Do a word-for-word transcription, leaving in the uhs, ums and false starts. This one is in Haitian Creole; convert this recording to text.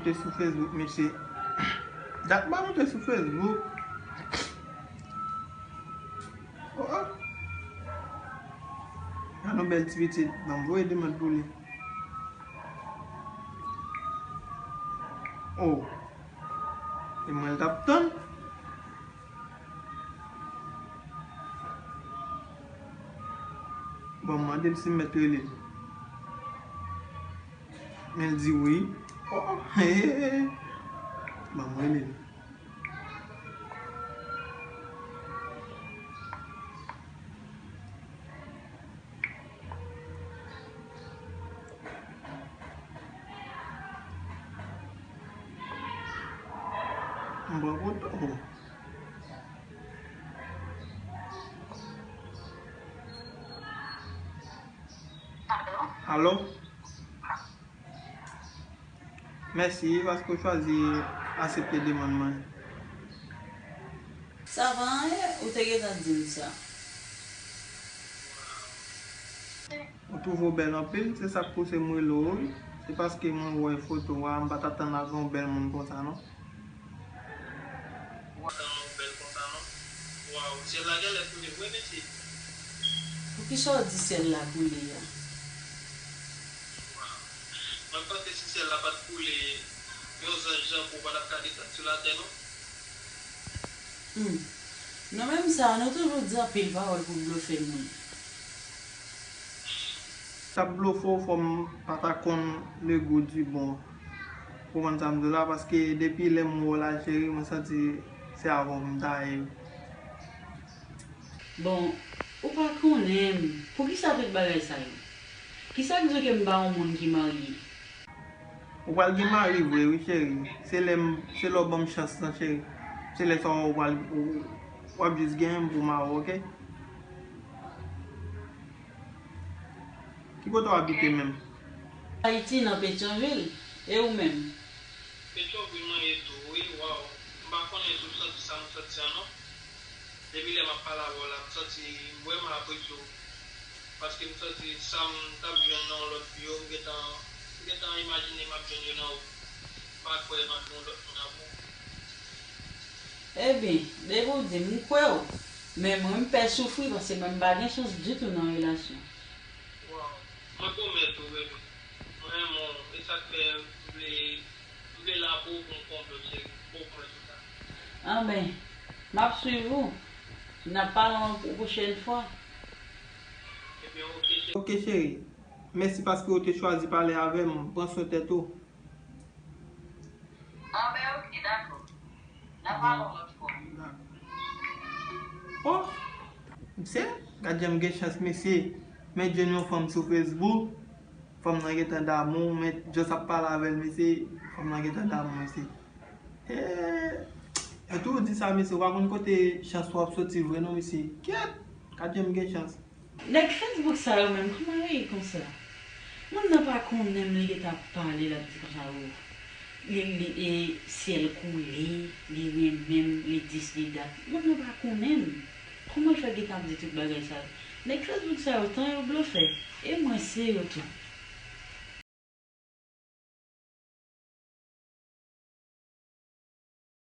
Te sou Facebook, mesye. Dat m pa monte sou Facebook. Oh, oh. Gade yon bèl ti pitit. Ban m voye demann pou li. Oh. E mwen l t ap tann. Bon, m mande l si m mèt rele l. Men l di wi. Oh, he, he, he. Ban m rele l. M pran foto. Alo? Mèsi paske w chwazi aksepte demann mwen. Sa pa anyen, ou te gentan di m sa. Ou twouve w bèl anpil, se sa k pouse m rele w wi. Se paske mwen wè foto a, m pa t atann avè yon bèl moun konsa non. Ou atann yon bèl konsa non. Waw, syèl la genlè koule vre mesye. Poukisa w di syèl la koule a? Waw. Mwen panse si syèl la pa t koule, yon zanj jan pou w pa t ap ka desann sou latè non. Hmm. Nou menm sa, nou toujou di anpil pawòl pou blofe moun. T ap blofe w, fò m pa ta konn le goût du bon. Ou konprann sa m di w la? Paske depi lè m wè w la, cheri, mwen santi se avè w m ta ye. Bon, ou pa konnen m. Poukisa tout bagay sa yo? Kisa k di w ke m pa yon moun ki marye? Ou pral gen mari vre wi, cheri. Se lè m, se lè w ban m chans lan, cheri. Se lè sa w pral, w, w ap jis genyen m pou mari w, oke? Ki kote w abite menm? Ayiti, nan Petyonvil. E ou menm? Petyonvil mwen ye tou, wi, waw. M pa konnen si w santi sa m santi an non. Depi lè m ap pale avè w la, m santi m vrèman apresye w. Paske m santi sa m t ap jwenn nan yon lòt vi yo, m gentan, m gentan imajine m ap jwenn yo nan ou. M pa kwè m ap gen yon lòt moun apre w. Ebyen, depi w di m, m kwè w. Men mwen, m pè soufri paske mwen, m pa gen chans ditou nan relasyon. Waw, mwen pwomèt ou, baby. Mwen renmen w, e sa k fè m vle, m vle la pou ou, pou m konble w, cheri. Bon, pwomèt ou sa. Anben, m ap swiv ou. N ap pale yon pwochèn fwa. Ebyen, oke, cheri. Oke, cheri. Mèsi paske w te chwazi pale avè m. Pran swen tèt ou. Anben, oke, dakò. N a pale yon lòt fwa. Oh, mesye, gad jan m gen chans, mesye. Mwen jwenn yon fanm sou Facebook. Fanm nan gentan damou, mwen just ap pale avè l, mesye. Fanm nan gentan damou, mesye. Eh, yo toujou di sa, mesye, ou pa konn kote chans ou ap soti vre non, mesye. Kyèt, gad jan m gen chans. Nèg Facebook sa yo menm, kòman yo ye konsa? Moun nan pa konnen m, li gentan ap pale, l ap di konsa, o, li, li, e, syèl koule, li renmen m, li dis, li dat. Moun nan pa konnen m. Kòman l fè gentan ap di tout bagay sa yo? Nèg Facebook sa yo, tan yo blofè, e mwen se yo tou.